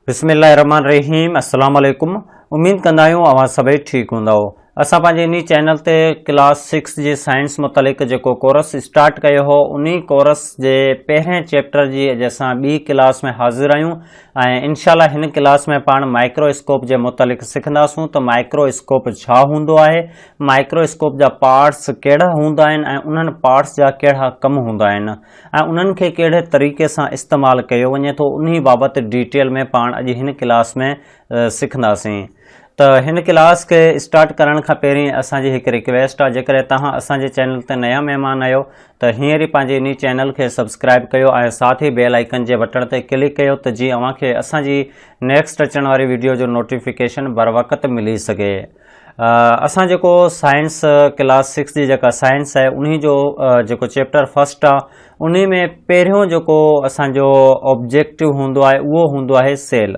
بسم الله الرحمن الرحيم السلام عليڪم اميد ڪندا آهيون اوهان سڀئي ٺيڪ هوندؤ اسان پنهنجي انهي چينل تي ڪلاس سڪس جي سائنس متعلق جيڪو ڪورس اسٽارٽ ڪيو هو انهي ڪورس جي پهرين چيپٽر جي اڄ اسان ٻي ڪلاس ۾ حاضر آهيون ۽ انشاء الله هن ڪلاس ۾ پاڻ مائڪرو اسڪوپ جي متعلق سکنداسون ته مائڪرو اسڪوپ ڇا هوندو آهي مائڪرو اسڪوپ جا پارٽس ڪهڙا هوندا آهن ۽ انهن پارٽس جا ڪهڙا ڪم هوندا آهن ۽ انهن کي ڪهڙي طريقي سان استعمال ڪيو وڃي ٿو انهي بابت ڊيٽيل ۾ پاڻ اڄ هن ڪلاس ۾ سکنداسين ته هن ڪلاس کي اسٽارٽ ڪرڻ کان پهرين اسان جي هڪ رڪويسٽ آهي جيڪڏهن توهان اسان جي چينل تي نيا مهمان آهيو ته هينئر ئي پنهنجي انهي چينل کي سبسڪرائب ڪيو ۽ ساٿ ئي بيل آئيڪن جي بٽڻ تي ڪلڪ ڪيو ته جيئن اوهان کي اسان جي نيڪسٽ اچڻ واري ويڊيو جو نوٽيفڪيشن بروقت ملي سگهي. اسان جيڪو سائنس ڪلاس سڪس جي جيڪا سائنس آهي انهي جو جيڪو چيپٽر فرسٽ آهي انهي ۾ پهريون جيڪو اسان جو آبجيڪٽو هوندو آهي اهو هوندو آهي سيل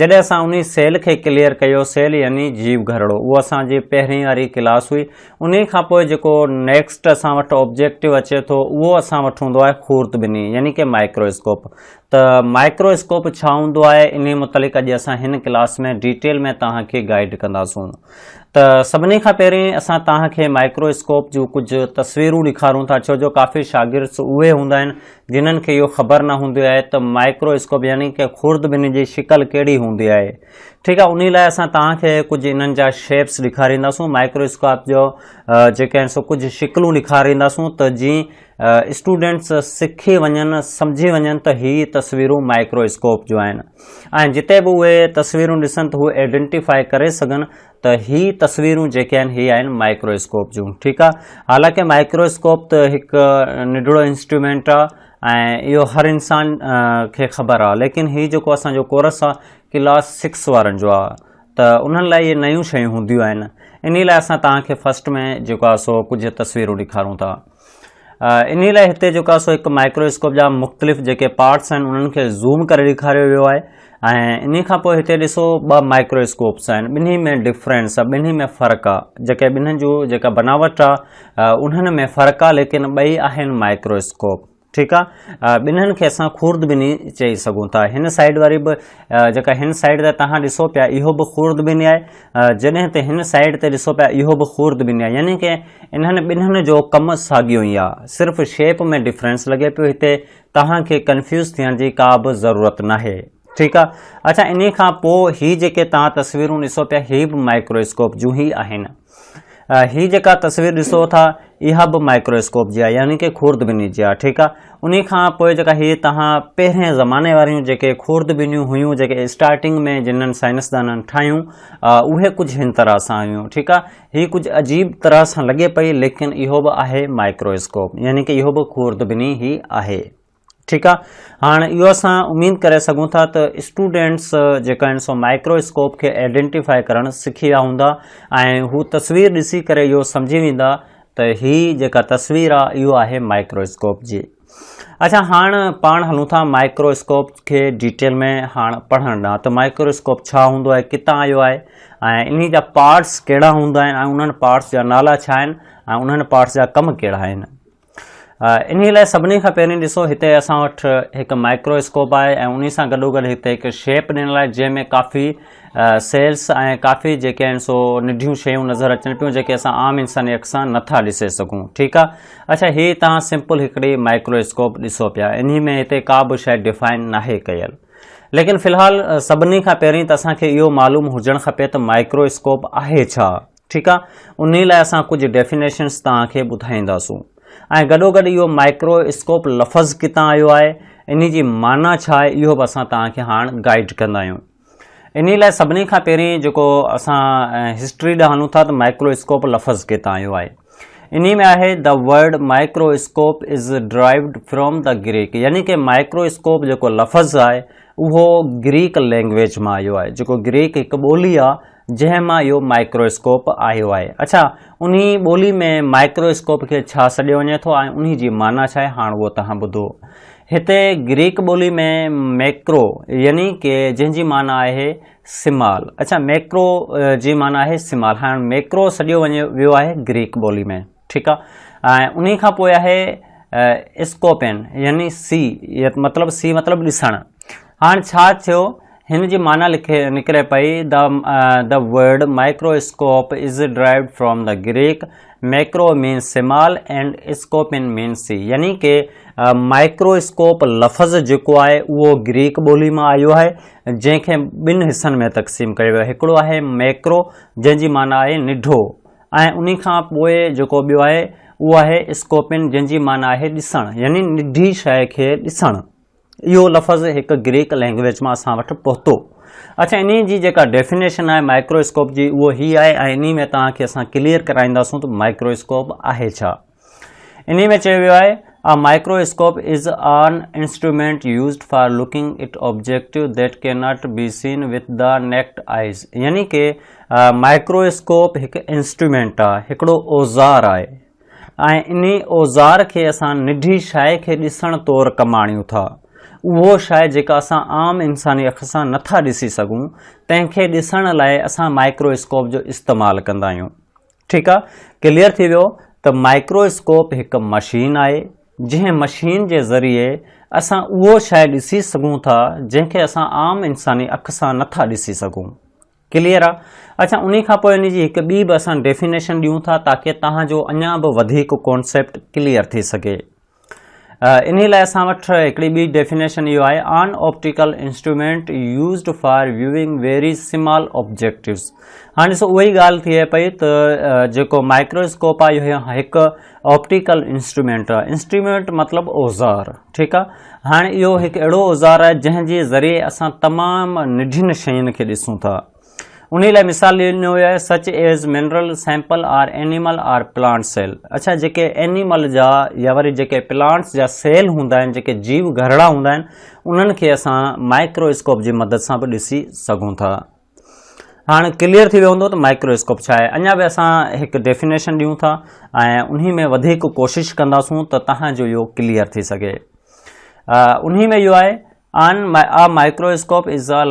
جڏهن اسان انهي سيل کي ڪليئر ڪيو سيل يعني جيو گهرڙو اهو اسان جي پهرين واري ڪلاس هئي انهي کان پوء جيڪو نيڪسٽ اسان وٽ آبجيڪٽو اچي ٿو اهو اسان وٽ هوندو آهي خوردبيني يعني کہ مائڪرو اسڪوپ ته مائڪرو اسڪوپ ڇا هوندو آهي انهي متعلق اڄ اسان هن ڪلاس ۾ ڊيٽيل ۾ توهان کي گائيڊ ڪنداسون ته سڀني کان پهرين اسان توهان کي مائڪرو اسڪوپ جون ڪجهه تصويرون ڏيکارون ٿا ڇو جو ڪافي شاگرد اهي هوندا آهن جنهن کي اهو خبر نه هوندي آهي ته مائڪرو اسڪوپ يعني ڪه خوردبيني جي شڪل ڪهڙي هوندي آهي ٺيڪ آهي انهي لاء اسان توهان کي ڪجهه انهن جا شيپس ڏيکارينداسون مائڪرو اسڪوپ جو جيڪي آهن سو ڪجهه شڪلون ڏيکارينداسون ته جي اسٽوڊنٽس سکي وڃن سمجهي وڃن ته هي تصويرون مائڪرو اسڪوپ جون آهن ۽ جتي به اهي تصويرون ڏسن ته هو ايڊنٽيفائي ڪري سگهن ته هي تصويرون جيڪي آهن هي آهن مائڪرو اسڪوپ جون ٺيڪ آهي حالانڪه مائڪرو اسڪوپ ته هڪ ننڍڙو انسٽرومينٽ آهي ۽ اهو هر انسان کي خبر آهي ليڪن هي جيڪو اسان جو ڪورس آهي ڪلاس سڪس وارن جو آهي ته انهن لاء اهي نيون شيون هونديون آهن انهي لاء اسان توهان کي فرسٽ ۾ جيڪو آهي سو ڪجهه تصويرون ڏيکارون ٿا انهي لاء هتي جيڪو آهي سو هڪ مائڪرو اسڪوپ جا مختلف جيڪي پارٽس آهن انهن کي زوم ڪري ڏيکاريو ويو آهي ۽ انهي کان پوء هتي ڏسو ٻه مائڪرو اسڪوپس آهن ٻنهي ۾ ڊفرنس آهي ٻنهي ۾ فرق آهي جيڪي ٻنهن جو جيڪا بناوٽ آهي انهن ۾ فرق آهي ليڪن ٻئي آهن مائڪرو اسڪوپ ٺيڪ آ ٻنهن کي اسان خوردبيني چئي سگهون ٿا هن سائيڊ واري به جيڪا هن سائيڊ تي تهان ڏسو پيا اهو به خوردبيني آهي جڏهن ته هن سائيڊ تي ڏسو پيا اهو به خوردبيني آهي يعني ڪي انهن ٻنهن جو ڪم ساڳيو ئي آ صرف شيپ ۾ ڊفرنس لڳي پيو هتي تهان کي ڪنفيوز ٿيڻ جي ڪا به ضرورت ناهي ٺيڪ آ اچھا انهي کان پوء هي جيڪي تهان تصويرون ڏسو پيا هي به مائڪرو اسڪوپ جون ئي آهن هي جيڪا تصوير ڏسو ٿا اها به مائڪرو اسڪوپ جي آهي يعني ڪي خوردبيني جي آهي ٺيڪ آهي انهي کان پوء جيڪا هي تهان پهرين زماني واريون جيڪي خوردبينيون هيون جيڪي اسٽارٽنگ ۾ جنن سائنسدانن ٺاهيون اهي ڪجهه هن طرح سان هيون ٺيڪ آهي هي ڪجهه عجيب طرح سان لڳي پئي ليڪن اهو به آهي مائڪرو اسڪوپ يعني ڪي اهو به خوردبيني هي آهي ٺيڪ آ هاڻ اهو اسان اميد ڪري سگهون ٿا ته اسٽوڊنٽس جيڪا آهن سو مائڪرو اسڪوپ کي آئيڊينٽيفائي ڪرڻ سکي ويا هوندا ۽ هو تصوير ڏسي ڪري اهو سمجهي ويندا ته هي جيڪا تصوير آ اهو آهي مائڪرو اسڪوپ جي اچھا هاڻ پاڻ هلون ٿا مائڪرو اسڪوپ کي ڊيٽيل ۾ هاڻ پڙهڻ ڏانهن ته مائڪرو اسڪوپ ڇا هوندو آهي ڪٿان آيو آهي ۽ انهي جا پارٽس ڪهڙا هوندا آهن ۽ انهن پارٽس جا نالا ڇا آهن ۽ انهن پارٽس جا ڪم ڪهڙا آهن انهي لاء سڀني کان پهرين ڏسو هتي اسان وٽ هڪ مائڪرو اسڪوپ آهي ۽ انهي سان گڏو گڏ هتي هڪ شيپ ڏنل آهي جنهن ۾ ڪافي سيلس ۽ ڪافي جيڪي آهن سو ننڍيون شيون نظر اچن پيون جيڪي اسان عام انساني اک سان نٿا ڏسي سگهون ٺيڪ آهي اچھا هي تهان سمپل هڪڙي مائڪرو اسڪوپ ڏسو پيا انهي ۾ هتي ڪا به شيء ڊفائن ناهي ڪيل ليڪن في الحال سڀني کان پهرين ته اسان کي اهو معلوم هجڻ کپي ته مائڪرو اسڪوپ آهي ڇا ٺيڪ آ انهي لاء اسان ڪجهه ڊيفينيشنس توهان کي ٻڌائينداسون ۽ گڏوگڏ اهو مائڪرو اسڪوپ لفظ ڪٿان آيو آهي انهي جي معنيٰ ڇا آهي اهو به اسان توهان کي هاڻ گائيڊ ڪندا آهيون انهي لاء سڀني کان پهرين جيڪو اسان هسٽري ڏانهن هلون ٿا ته مائڪرو اسڪوپ لفظ ڪٿان آيو آهي انهي ۾ آهي the word microscope is derived from the Greek يعني ڪي مائڪرو اسڪوپ جيڪو لفظ آهي اهو گريڪ لينگويج مان آيو آهي جيڪو گريڪ هڪ ٻولي آهي جنهن مان اهو مائڪرو اسڪوپ آيو آهي. اڇا انهي ٻولي ۾ مائڪرو اسڪوپ کي ڇا سڏيو وڃي ٿو ۽ انهي جي معنيٰ ڇا آهي هاڻ اهو توهان ٻڌو. هتي گريڪ ٻولي ۾ ميڪرو يعني ڪي جنهن جي معنيٰ آهي سمال. اڇا ميڪرو جي معنيٰ آهي سمال هاڻ ميڪرو سڏيو وڃي ويو آهي گريڪ ٻولي ۾. ٺيڪ آ ۽ انهي کان پوء آهي اسڪوپين يعني سي مطلب سي مطلب ڏسڻ. هاڻ ڇا ٿيو؟ هن جي معنيٰ لکي نڪري پئي the the word microscope is derived from the Greek micro means small and skopein means see يعني ڪي مائڪرو اسڪوپ لفظ جيڪو آهي اهو گريڪ ٻولي مان آيو آهي جنهن کي ٻن حصن ۾ تقسيم ڪيو ويو هڪڙو آهي ميڪرو جنهن جي معنيٰ آهي نڍو ۽ انهي کان پوء جيڪو ٻيو آهي اهو آهي اسڪوپين جنهن جي معنيٰ آهي ڏسڻ يعني نڍي شيء کي ڏسڻ. اهو لفظ هڪ گريڪ لينگويج مان اسان وٽ پهتو. اڇا انهي جي جيڪا ڊيفينيشن آهي مائڪرو اسڪوپ جي اهو هي آهي ۽ انهي ۾ توهان کي اسان ڪليئر ڪرائينداسون ته مائڪرو اسڪوپ آهي ڇا. انهي ۾ چيو ويو آهي A microscope is an instrument used for looking at objective that cannot be seen with the naked eyes يعني ڪي مائڪرو اسڪوپ هڪ انسٽرومينٽ آهي هڪڙو اوزار آهي ۽ انهي اوزار کي اسان نڍي شيء کي ڏسڻ طور ڪم آڻيون ٿا. اهو شيء جيڪا اسان عام انساني اک سان نه ٿا ڏسي سگهون، تنهن کي ڏسڻ لاء اسان مائڪرو اسڪوپ جو استعمال ڪندا آهيون. ٺيڪ آ، ڪليئر ٿي ويو ته مائڪرو اسڪوپ هڪ مشين آهي، جنهن مشين جي ذريعي اسان اهو شيء ڏسي سگهون ٿا، جنهن کي اسان عام انساني اک سان نه ٿا ڏسي سگهون. ڪليئر آ اڇا انهي کان پوء ان جي هڪ ٻي به اسان ڊيفينيشن ڏيون ٿا تاڪي توهان جو اڃا به وڌيڪ ڪانسيپٽ ڪليئر ٿي سگهي انهي لاء اسان وٽ هڪڙي ٻي ڊيفينيشن اهو آهي an optical instrument used for viewing very small objectives هاڻي ڏسو اها ئي ڳالهه ٿئي پئي ته جيڪو مائڪروسڪوپ آهي اهو هڪ آپٽيڪل انسٽرومينٽ آهي انسٽرومينٽ مطلب اوزار ٺيڪ آهي هاڻي اهو هڪ اهڙو اوزار آهي جنهن جي ذريعي اسان تمام ننڍين شين کي ڏسون ٿا انهي لاء مثال ڏنو ويو آهي such as mineral sample or animal or plant cell اڇا جيڪي اينيمل جا يا وري جيڪي پلانٽس جا سيل هوندا آهن جيڪي جيو گهرڙا هوندا آهن انهن کي اسان مائڪرو اسڪوپ جي مدد سان به ڏسي سگهون ٿا هاڻ ڪليئر ٿي ويو هوندو ته مائڪرو اسڪوپ ڇا آهي اڃا به اسان هڪ ڊيفينيشن ڏيون ٿا ۽ انهي ۾ وڌيڪ ڪوشش ڪنداسون ته تهان جو اهو ڪليئر ٿي سگهي انهي ۾ اهو آهي an a microscope is a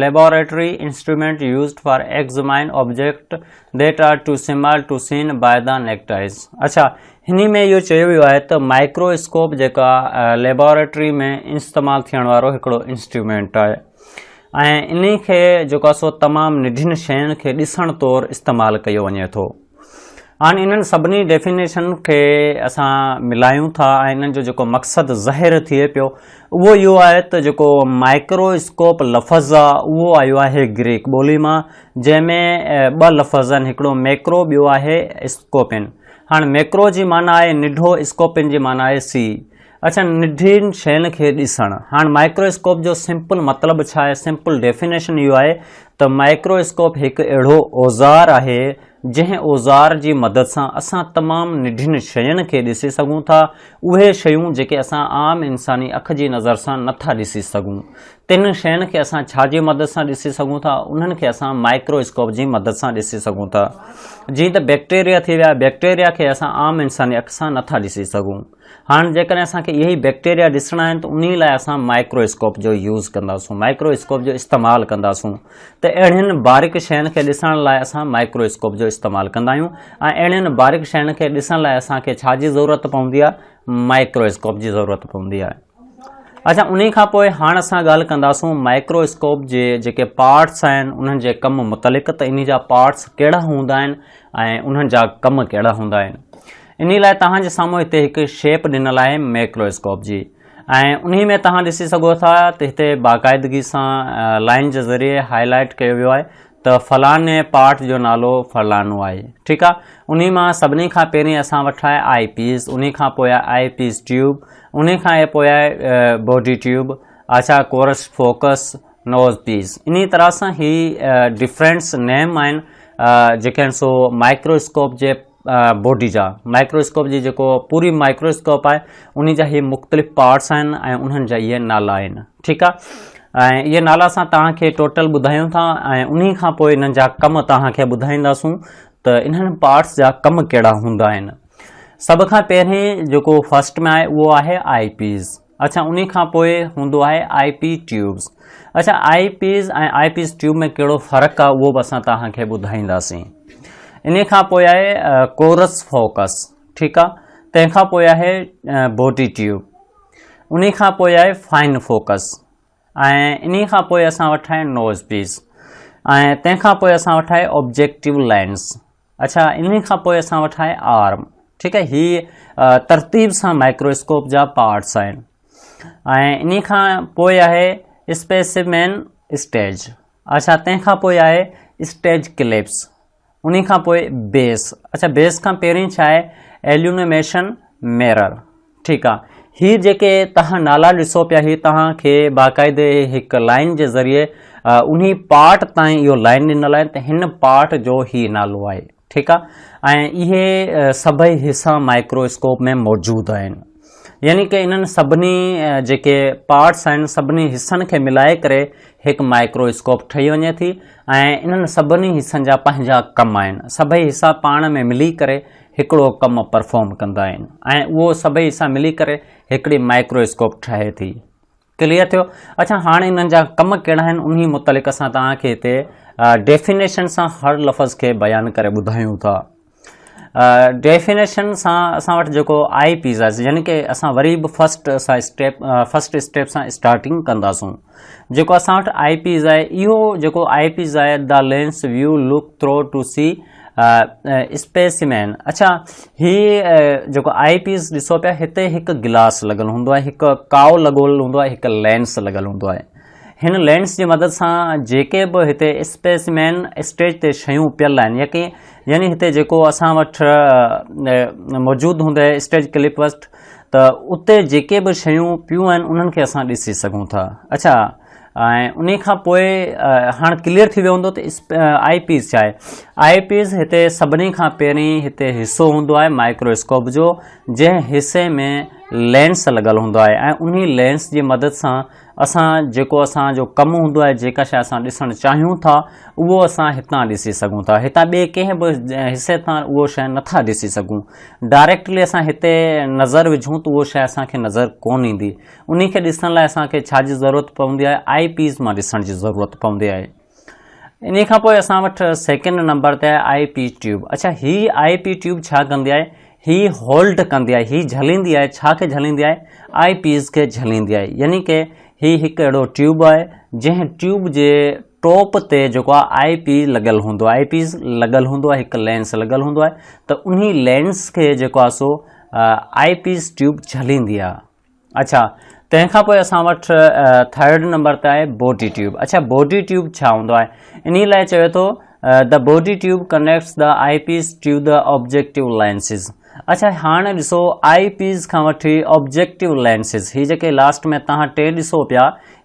laboratory instrument used for examine object that are too small to seen by the naked eyes اڇا هني ۾ اهو چيو ويو آهي ته مائڪرو اسڪوپ جيڪا ليبارٽري ۾ استعمال ٿيڻ وارو هڪڙو انسٽرومينٽ آهي ۽ انهي کي جيڪو آهي سو تمام ننڍين شين کي ڏسڻ طور استعمال ڪيو وڃي ٿو. هاڻي انهن سڀني ڊيفينيشن کي اسان ملايون ٿا ۽ انهن جو جيڪو مقصد ظاهر ٿئي پيو اهو اهو آهي ته جيڪو مائڪرو اسڪوپ لفظ آهي اهو آيو آهي گريڪ ٻولي مان جنهن ۾ ٻه لفظ آهن هڪڙو ميڪرو ٻيو آهي اسڪوپين هاڻي ميڪرو جي معنيٰ آهي ننڍو اسڪوپين جي معنيٰ آهي سي اڇا ننڍين شين کي ڏسڻ. هاڻ مائڪرو اسڪوپ جو سمپل مطلب ڇا آهي؟ سمپل ڊيفينيشن اهو آهي ته مائڪرو اسڪوپ هڪ اهڙو اوزار آهي جنهن اوزار جي مدد سان اسان تمام ننڍين شين کي ڏسي سگهون ٿا اهي شيون جيڪي اسان عام انساني اک جي نظر سان نٿا ڏسي سگهون تن شين کي اسان ڇا جي مدد سان ڏسي سگهون ٿا انهن کي اسان مائڪرو اسڪوپ جي مدد سان ڏسي سگهون ٿا جيئن ته بيڪٽيريا ٿي ويا بيڪٽيريا کي اسان عام انساني اک سان نٿا ڏسي سگهون هاڻ جيڪڏهن اسان کي اهي ئي بيڪٽيريا ڏسڻا آهن ته انهي لاء اسان مائڪرو اسڪوپ جو يوز ڪنداسون مائڪرو اسڪوپ جو استعمال ڪنداسون ته اهڙين باريڪ شين کي ڏسڻ لاء اسان مائڪرو اسڪوپ جو استعمال ڪندا آهيون ۽ اهڙين باريڪ شين کي ڏسڻ لاء اسان کي ڇا جي ضرورت پوندي آهي مائڪرو اسڪوپ جي ضرورت پوندي آهي اچھا انهي کان پوء هاڻ اسان ڳالهه ڪنداسون مائڪرو اسڪوپ جي جيڪي پارٽس آهن انهن جي ڪم متعلق ته انهي جا پارٽس ڪهڙا هوندا آهن ۽ انهن جا ڪم ڪهڙا هوندا آهن انهي لاء توهان جي سامهون هتي هڪ شيپ ڏنل آهي ميڪرو اسڪوپ جي ۽ انهي ۾ توهان ڏسي سگهو ٿا ته هتي باقاعدگي سان لائن جي ذريعي هائي لائيٽ ڪيو ويو آهي ته فلاني پارٽ جو نالو فلانو آهي ٺيڪ آهي انهي مان سڀني کان پهرين اسان وٽ آهي آئي پيس انهي کان پوء آهي آئي پيس ٽيوب انهي کان پوء آهي باڊي ٽيوب اڇا ڪورس فوڪس نوز پيس انهي طرح سان هي ڊفرنٽس نيم آهن جيڪي آهن سو مائڪرو اسڪوپ جي باڊي جا مائڪرو اسڪوپ جي جيڪو پوري مائڪرو اسڪوپ آهي انهي جا هي مختلف پارٽس آهن ۽ انهن جا اهي نالا آهن ٺيڪ آهي ۽ اهي نالا اسان توهان کي ٽوٽل ٻڌايون ٿا ۽ انهي کان پوء انهن جا ڪم توهان کي ٻڌائينداسون ته انهن پارٽس جا ڪم ڪهڙا هوندا آهن سڀ کان پهرين جيڪو فرسٽ ۾ آهي اهو آهي آئي پيز اڇا انهي کان پوء هوندو آهي آئي پي ٽيوبز اڇا آئي پيز ۽ آئي پيز ٽيوب ۾ ڪهڙو فرق آهي اهو به اسان توهان کي ٻڌائينداسين انهي کان پوء آهي ڪورس فوڪس ٺيڪ آهي تنهن کان پوء آهي بوڊي ٽيوب انهي کان پوء آهي فائن فوڪس ۽ انهي کان پوء اسان وٽ آهي نوز پيس ۽ تنهن کان پوء اسان وٽ آهي آبجيڪٽو لينس اڇا انهي کان پوء اسان وٽ آهي آرم ٺيڪ آهي هي ترتيب سان مائڪرواسڪوپ جا پارٽس آهن ۽ انهي کان پوء آهي اسپيسيمين اسٽيج اڇا تنهن کان پوء آهي اسٽيج ڪلپس انهي کان پوء بيس اڇا بيس کان پهرين ڇا آهي ايليونيميشن ميرر ٺيڪ آ هي جيڪي تهان نالا ڏسو پيا هي تهان کي باقاعدي هڪ لائن جي ذريعي انهي پارٽ تائين اهو لائن ڏنل آهي ته هن پارٽ جو هي نالو آهي ٺيڪ آ ۽ اهي سڀئي حصا مائڪرو اسڪوپ ۾ موجود آهن يعني ڪه انهن سڀني جيڪي پارٽس آهن سڀني حصن کي ملائي ڪري هڪ مائڪرو اسڪوپ ٺهي وڃي ٿي ۽ انهن سڀني حصن جا پنهنجا ڪم آهن سڀئي حصا پاڻ ۾ ملي ڪري هڪڙو ڪم پرفارم ڪندا آهن ۽ اهو سڀئي حصا ملي ڪري هڪڙي مائڪرو اسڪوپ ٺاهي ٿي. ڪليئر ٿيو؟ اڇا هاڻي انهن جا ڪم ڪهڙا آهن انهي متعلق اسان توهان کي هتي ڊيفينيشن سان هر لفظ کي بيان ڪري ٻڌايون ٿا. ڊيفينيشن سان اسان وٽ جيڪو آئي پيز آهي يعني ڪي اسان وري به فرسٽ اسان اسٽيپ فرسٽ اسٽيپ سان اسٽارٽنگ ڪنداسون جيڪو اسان وٽ آئي پيز آهي اهو جيڪو آئي پيز آهي the lens view look through to see specimen اڇا هي جيڪو آئي پيس ڏسو پيا هتي هڪ گلاس لڳل هوندو آهي هڪ ڪائو لڳل هوندو آهي هڪ لينس لڳل هوندو آهي هن لينس جي مدد سان جيڪي به هتي اسپيسمين اسٽيج تي شيون پيل آهن يا ڪي يعني هتي جيڪو اسان وٽ موجود هوندو آهي اسٽيج ڪلپ وٽ ته اتي جيڪي به شيون پيون آهن انهن کي اسان ڏسي سگهون ٿا اڇا ۽ انهي کان پوء هاڻ ڪليئر ٿي ويو هوندو ته آئي پيس ڇا آهي آئي پيس هتي سڀني کان پهرين هتي حصو هوندو آهي مائڪرو اسڪوپ جو جنهن حصي ۾ لينس لڳل هوندو آهي ۽ انهي لينس جي مدد سان اسان جيڪو اسان جو ڪم هوندو آهي جيڪا شيء اسان ڏسڻ چاهيون ٿا اهو اسان هتان ڏسي سگهون ٿا هتان ٻئي ڪنهن به حصي تان اهو شيء نٿا ڏسي سگهون ڊائريڪٽلي اسان هتي نظر وجهون ته اهو شيء اسان کي نظر ڪون ايندي انهي کي ڏسڻ لاء اسان کي ڇا جي ضرورت پوندي آهي آئي پيز مان ڏسڻ جي ضرورت پوندي آهي انهي کان پوء اسان وٽ سيڪنڊ نمبر تي آهي آئي پي ٽيوب اڇا هي آئي پي ٽيوب ڇا ڪندي آهي هي هولڊ ڪندي آهي هي جهليندي آهي ڇا کي جهليندي آهي آئي پيز کي جهليندي آهي يعني ڪي هي هڪ اهڙو ٽيوب آهي جنهن ٽيوب جي ٽاپ تي جيڪو آهي آئي پي لڳل هوندو آئي پيز لڳل هوندو آهي هڪ لينس لڳل هوندو آهي ته انهي لينس کي جيڪو آهي سو آئي پيز ٽيوب جهليندي آهي اڇا تنهن کان پوء اسان وٽ ٿرڊ نمبر تي آهي بوڊي ٽيوب اڇا بوڊي ٽيوب ڇا هوندو آهي انهي لاء چوي ٿو the body tube connects the eyepiece to the objective lenses اڇا هاڻ ڏسو آئي پيس کان وٺي آبجيڪٽو لينسز هي جيڪي لاسٽ ۾ تهان ٽي ڏسو پيا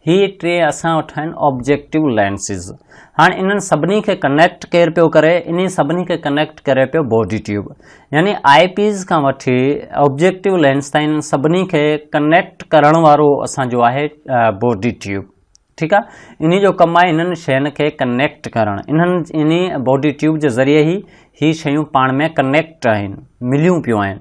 هي ٽي اسان وٽ آهن آبجيڪٽو لينسز هاڻ انهن سڀني کي ڪنيڪٽ ڪير پيو ڪري انهي سڀني کي ڪنيڪٽ ڪري پيو بوڊي ٽيوب يعني آئي پيز کان وٺي آبجيڪٽو لينس تائين انهن سڀني کي ڪنيڪٽ ڪرڻ وارو اسان جو آهي بوڊي ٽيوب ٺيڪ آ انهي جو ڪم آهي انهن شين کي ڪنيڪٽ ڪرڻ انهن انهي بوڊي ٽيوب جي ذريعي ئي هي شيون پاڻ ۾ ڪنيڪٽ آهن مليون پيون آهن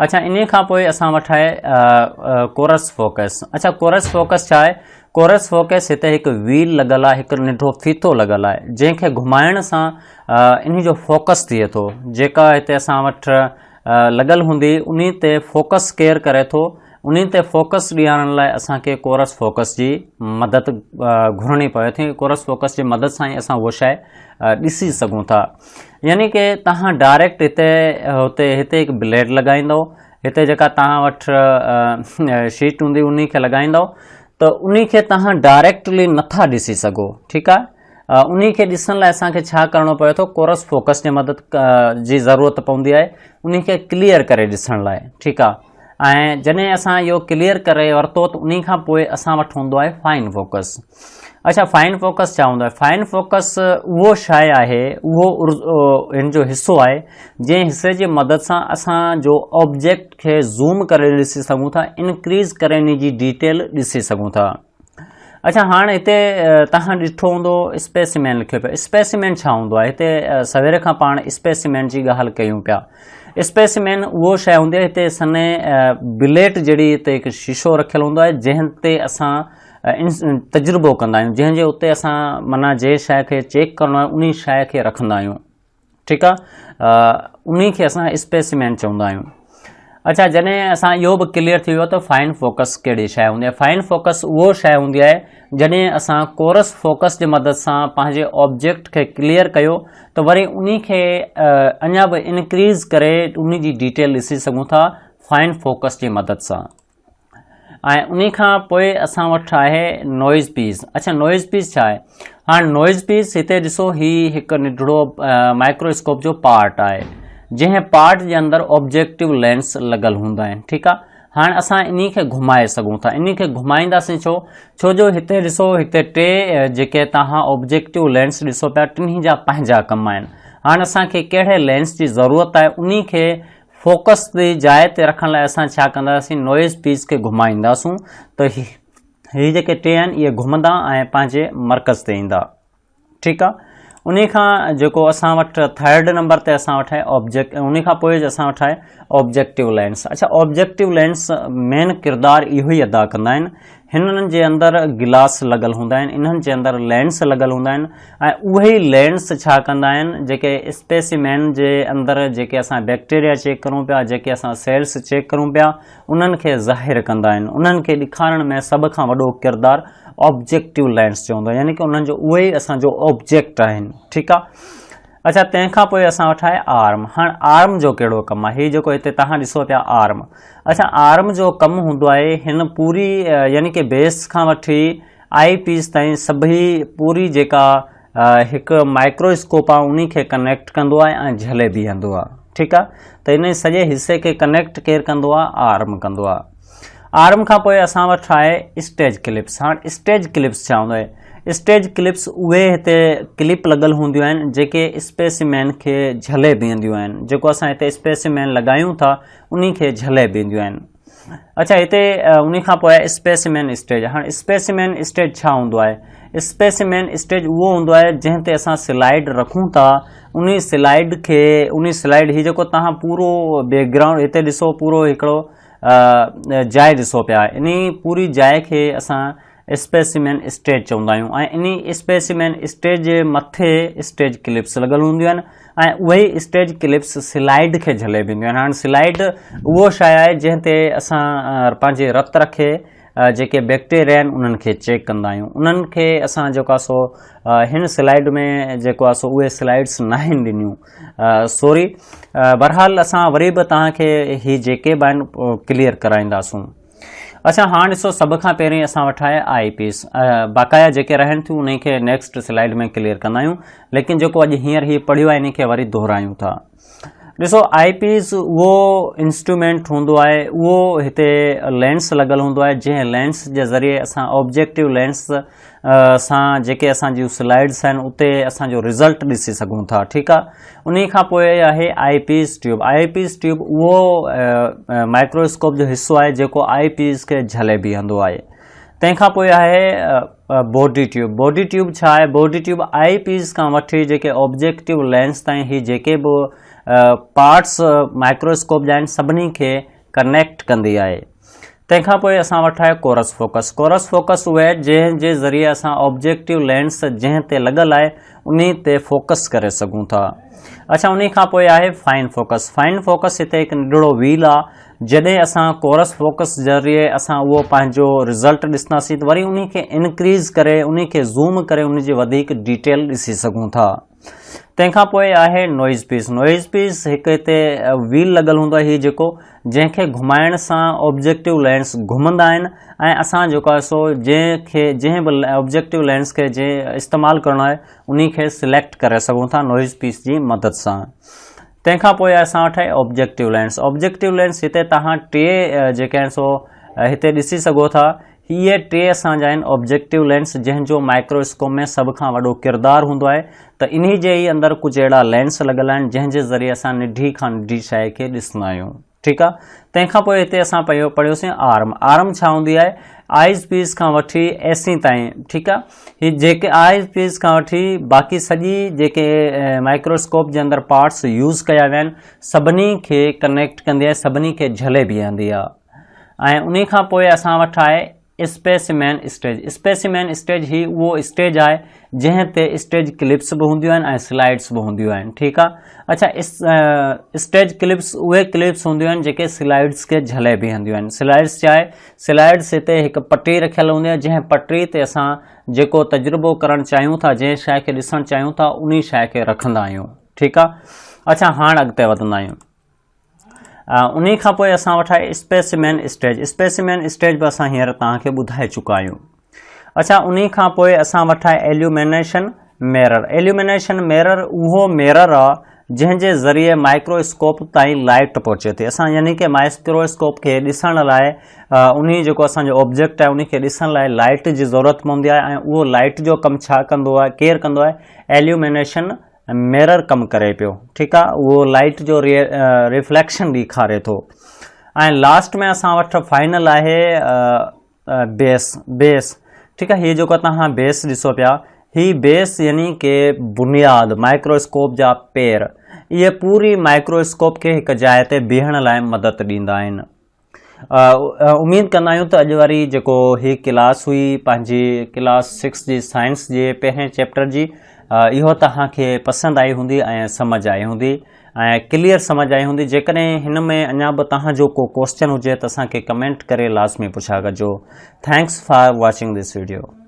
اڇا انهي کان پوء اسان وٽ آهي ڪورس فوڪس اڇا ڪورس فوڪس ڇا آهي ڪورس فوڪس هتي هڪ ويل لڳل آهي هڪ ننڍو ڦيٿو لڳل آهي جنهن کي گهمائڻ سان انهي جو فوڪس ٿئي ٿو جيڪا هتي اسان وٽ لڳل هوندي انهي تي فوڪس ڪير ڪري ٿو انهي تي فوڪس ڏيارڻ لاء اسان کي ڪورس فوڪس جي مدد گهرڻي پوي ٿي ڪورس فوڪس جي مدد سان ئي اسان اهو شيء ڏسي سگهون ٿا يعني ڪي تهان ڊائريڪٽ هتي هتي هتي هڪ بليڊ لڳائيندو هتي جيڪا تهان وٽ شيٽ هوندي انهي کي لڳائيندو ته انهي کي تهان ڊائريڪٽلي نٿا ڏسي سگهو ٺيڪ آهي انهي کي ڏسڻ لاء اسان کي ڇا ڪرڻو پوي ٿو ڪورس فوڪس جي مدد جي ضرورت پوندي آهي انهي کي ڪليئر ڪري ڏسڻ لاء ٺيڪ آهي ۽ جڏهن اسان اهو ڪليئر ڪري ورتو ته انهي کان پوء اسان وٽ هوندو آهي فائن فوڪس اڇا فائن فوڪس ڇا هوندو آهي فائن فوڪس اهو شيء آهي اهو هن جو حصو آهي جنهن حصي جي مدد سان اسان جو آبجيڪٽ کي زوم ڪري ڏسي سگهون ٿا انڪريز ڪري ان جي ڊيٽيل ڏسي سگهون ٿا اڇا هاڻ هتي تهان ڏٺو هوندو اسپيسيمين لکيو پيو اسپيسيمين ڇا هوندو آهي هتي سوير کان پاڻ اسپيسيمين جي ڳالهه ڪيون پيا اسپيسيمين اهو شيء هوندي آهي هتي سنهي بليٽ جهڙي هتي هڪ شيشو رکيل هوندو آهي جنهن تي اسان تجربو ڪندا آهيون جنهن جي اتي اسان معنيٰ جنهن شيء کي چيڪ ڪرڻو آهي انهي شيء کي رکندا آهيون ٺيڪ آ انهي کي اسان اسپيسيمين چوندا آهيون. اڇا جڏهن اسان اهو به ڪليئر ٿي ويو ته فائن فوڪس ڪهڙي شيء هوندي آهي. فائن فوڪس اهو شيء هوندي آهي جڏهن اسان ڪورس فوڪس جي مدد سان پنهنجي آبجيڪٽ کي ڪليئر ڪيو ته وري انهي کي اڃا به انڪريز ڪري انهي جي ڊيٽيل ڏسي سگهون ٿا فائن فوڪس جي مدد سان. ۽ انهي کان پوء اسان وٽ آهي نوائز پيس. اڇا نوائز پيس ڇا آهي؟ هاڻ نوائز پيس هتي ڏسو هي هڪ ننڍڙو مائڪرواسڪوپ جو پارٽ آهي جنهن پارٽ جي اندر آبجيڪٽو لينس لڳل هوندا آهن. ٺيڪ آهي، هاڻ اسان انهي کي گهمائي سگهون ٿا. انهي کي گهمائينداسين ڇو؟ ڇو جو هتي ڏسو هتي ٽي جيڪي توهان آبجيڪٽو لينس ڏسو پيا ٽنهي جا پنهنجا ڪم آهن. هاڻ اسان کي ڪهڙي لينس جي ضرورت آهي انهي کي فوڪس جي جاء تي رکڻ لاء اسان ڇا ڪنداسين نوائز پيس کي گهمائينداسون ته هي جيڪي ٽي آهن اهي گهمندا ۽ پنهنجي مرڪز تي ايندا. ٺيڪ آ، انهي کان جيڪو اسان وٽ ٿرڊ نمبر تي اسان وٽ آهي آبجيڪٽ، انهي کان پوء اسان وٽ آهي آبجيڪٽو لينس. اڇا آبجيڪٽو لينس مين ڪردار اهو ئي ادا ڪندا آهن. هنن جي اندر گلاس لڳل هوندا آهن، انهن جي اندر لينس لڳل هوندا آهن ۽ اهي ئي لينس ڇا ڪندا آهن جيڪي اسپيسيمين جي اندر جيڪي اسان بيڪٽيريا چيڪ ڪرون پيا، جيڪي اسان سيلس چيڪ ڪرون پيا انهن کي ظاهر ڪندا آهن. انهن کي ڏيکارڻ ۾ سڀ کان وڏو ڪردار آبجيڪٽو لينس جو هوندو آهي، يعني ڪه انهن جو اهي ئي اسان جو آبجيڪٽ آهن. ٺيڪ آهي، اڇا تنهن کان پوء اسان وٽ آهي آرم. هاڻ آرم جو ڪهڙو ڪم آهي؟ هي جيڪو هتي توهان ڏسو پيا آرم. اڇا آرم جو ڪم هوندو آهي هن پوري يعني ڪه بيس کان وٺي آئي پيس تائين سڀئي پوري جيڪا هڪ مائڪرو اسڪوپ آهي انهي کي ڪنيڪٽ ڪندو آهي ۽ جهلي بيهندو آهي. ٺيڪ آهي، ته ان سڄي حصي کي ڪنيڪٽ ڪير ڪندو آهي؟ آرم ڪندو آهي. آرم کان پوء اسان وٽ آهي اسٽيج ڪلپس. هاڻ اسٽيج ڪلپس ڇا هوندو آهي؟ اسٽيج ڪلپس اهي هتي ڪلپ لڳل هونديون آهن جيڪي اسپيسيمين کي جهلي بيهنديون آهن. جيڪو اسان هتي اسپيسيمين لڳايون ٿا انهي کي جهلي بيهنديون آهن. اڇا هتي انهي کان پوء آهي اسپيسيمين اسٽيج. هاڻ اسپيسيمين اسٽيج ڇا هوندو آهي؟ اسپيسيمين اسٽيج اهو هوندو آهي جنهن تي اسان سلائيڊ رکون ٿا انهي سلائيڊ کي انهي سلائيڊ هي جيڪو توهان پورو بيڪ گرائونڊ هتي ڏسو پورو هڪڙو جاء ڏسو پيا انهي پوري جاء کي اسان اسپيسيمين اسٽيج چوندا آهيون ۽ انهي اسپيسيمين اسٽيج جي مٿي اسٽيج ڪلپس لڳل هونديون آهن ۽ اهي اسٽيج ڪلپس سلائيڊ کي جهلي وينديون آهن. هاڻ سلائيڊ اهو شيء آهي جنهن تي اسان پنهنجي رت رکي جيڪي بيڪٽيريا آهن انهن کي چيڪ ڪندا آهيون. انهن کي اسان جيڪو آهي سو هن سلائيڊ ۾ جيڪو آهي سو اهي سلائيڊس ناهن ڏنيون. سوري، بهرحال اسان وري به توهان کي هي جيڪي به آهن ڪليئر ڪرائينداسون. اڇا هاڻ ڏسو سڀ کان پهرين اسان وٽ آهي آئي پيس. باقاعده جيڪي رهن ٿيون انهن کي نيڪسٽ سلائيڊ ۾ ڪليئر ڪندا آهيون، ليڪن جيڪو اڄ هينئر هي پڙهيو آهي انهي کي وري دهرايون ٿا. ڏسو آئي پيس اهو انسٽرومينٽ هوندو آهي، اهو هتي لينس لڳل هوندو آهي جنهن لينس جي ذريعي اسان آبجيڪٽو لينس سان جيڪي اسان جون سلائيڊس آهن اتي اسان جو رزلٽ ڏسي سگهون ٿا. ٺيڪ آهي، انهي کان پوء آهي آئي پيس ٽيوب. آئي پيس ٽيوب اهو مائڪرواسڪوپ جو حصو آهي جيڪو آئي پيس کي جهلي بيهندو آهي. تنهن کان پوء آهي باڊي ٽيوب. باڊي ٽيوب ڇا آهي؟ باڊي ٽيوب آئي پيس کان وٺي جيڪي آبجيڪٽو لينس تائين هي جيڪي به پارٽس مائڪرواسڪوپ جا آهن سڀني کي ڪنيڪٽ ڪندي آهي. تنهن کان پوء اسان وٽ آهي ڪورس فوڪس. ڪورس فوڪس اهو آهي جنهن جي ذريعي اسان آبجيڪٽو لينس جنهن تي لڳل آهي انهي تي فوڪس ڪري سگهون ٿا. اڇا انهي کان پوء آهي فائن فوڪس. فائن فوڪس هتي هڪ ننڍڙو ويل آهي جڏهن اسان ڪورس فوڪس ذريعي اسان اهو پنهنجو رزلٽ ڏسنداسين ته وري انهي کي انڪريز ڪري انهي کي زوم ڪري انهي جي وڌيڪ ڊيٽيل ڏسي سگهون ٿا. تنهن کان پوء آهي نوائز پيس. نوائز پيس هڪ هتي ويل لڳل هوندو آهي هي جيڪو جنهن کي گهمائڻ سان آبجيڪٽو لينس گهمندا آهن ۽ اسان جيڪو آهي سو جنهن کي جنهن به آبجيڪٽو لينس کي جنهن استعمال ڪرڻو آهي انهي کي سليڪٽ ڪري سگهون ٿا نوائز پيس جي مدد سان. تنهن کان پوء اسان وٽ آهي آبجيڪٽو لينس. آبجيڪٽو لينس هتي توهان ٽي جيڪي آهن سو هتي ڏسي سگهو ٿا. هي ٽي اسان جا آهن آبجيڪٽو لينس جنهن جو مائڪرو اسڪوپ ۾ سڀ کان وڏو ڪردار هوندو آهي ته انهي جي ئي اندر ڪجهه اهڙا لينس لڳل آهن جنهن جي ذريعي اسان ننڍي کان ننڍي شيء کي ڏسندا آهيون. ٺيڪ آ. تنهن کان پوء هتي اسان پيو پڙهيوسين آرم. آرم ڇا هوندي آهي؟ آئيز پيس کان وٺي ايسين تائين. ٺيڪ آ. هي جيڪي آئيز پيس کان وٺي باقي سڄي جيڪي مائڪرو اسڪوپ جي اندر پارٽس يوز ڪيا ويا آهن سڀني کي ڪنيڪٽ ڪندي آهي سڀني کي جهلي بيهندي آهي. ۽ انهي کان پوء اسان وٽ آهي اسپيسيمين اسٽيج، اسپيسيمين اسٽيج هي اهو اسٽيج آهي جنهن تي اسٽيج ڪلپس به هونديون آهن ۽ سلائيڊس به هونديون آهن ٺيڪ آهي اڇا اسٽيج ڪلپس اهي ڪلپس هونديون آهن جيڪي سلائيڊس کي جهلي بيهنديون آهن سلائيڊس ڇا آهي سلائيڊس هتي هڪ پٽي رکيل هوندي آهي جنهن پٽي تي اسان جيڪو تجربو ڪرڻ چاهيون ٿا جنهن شيء کي ڏسڻ چاهيون ٿا انهي شيء کي رکندا آهيون ٺيڪ آهي اڇا هاڻ اڳتي وڌندا آهيون انهي کان پوء اسان وٽ آهي اسپيسيمين اسٽيج اسپيسيمين اسٽيج به اسان هينئر توهان کي ٻڌائي چڪا آهيون اڇا انهي کان پوء اسان وٽ آهي ايليومينيشن ميرر ايليومينيشن ميرر اهو ميرر آهي جنهن جي ذريعي مائڪرو اسڪوپ تائين لائٽ پهچي ٿي اسان يعني ڪي مائڪرو اسڪوپ کي ڏسڻ لاء انهي جيڪو اسان جو آبجيڪٽ آهي انهي کي ڏسڻ لاء لائٽ جي ضرورت پوندي آهي ۽ اهو لائٽ جو ڪم ڇا ڪندو آهي ڪير ڪندو آهي ايليومينيشن ميرر ڪم ڪري پيو ٺيڪ آ اهو لائٽ جو ريفليڪشن ڏيکاري ٿو ۽ لاسٽ ۾ اسان وٽ فائنل آهي بيس بيس ٺيڪ آ هي جيڪو توهان بيس ڏسو پيا هي بيس يعني ڪي بنياد مائڪروسڪوپ جا پير اهي پوري مائڪروسڪوپ کي هڪ جاء تي بيهڻ لاء مدد ڏيندا آهن اميد ڪندا آهيون ته اڄ واري جيڪو هي ڪلاس هئي پنهنجي ڪلاس سڪس جي سائنس جي پهرين چيپٽر جي اهو توهان کي پسند آئي هوندي ۽ سمجھ آئي هوندي ۽ ڪليئر سمجھ آئي هوندي جيڪڏهن هن ۾ اڃا به توهان جو ڪو ڪوسچن هجي ته اسان کي ڪمينٽ ڪري لازمي پڇا ڪجو thanks for watching this video.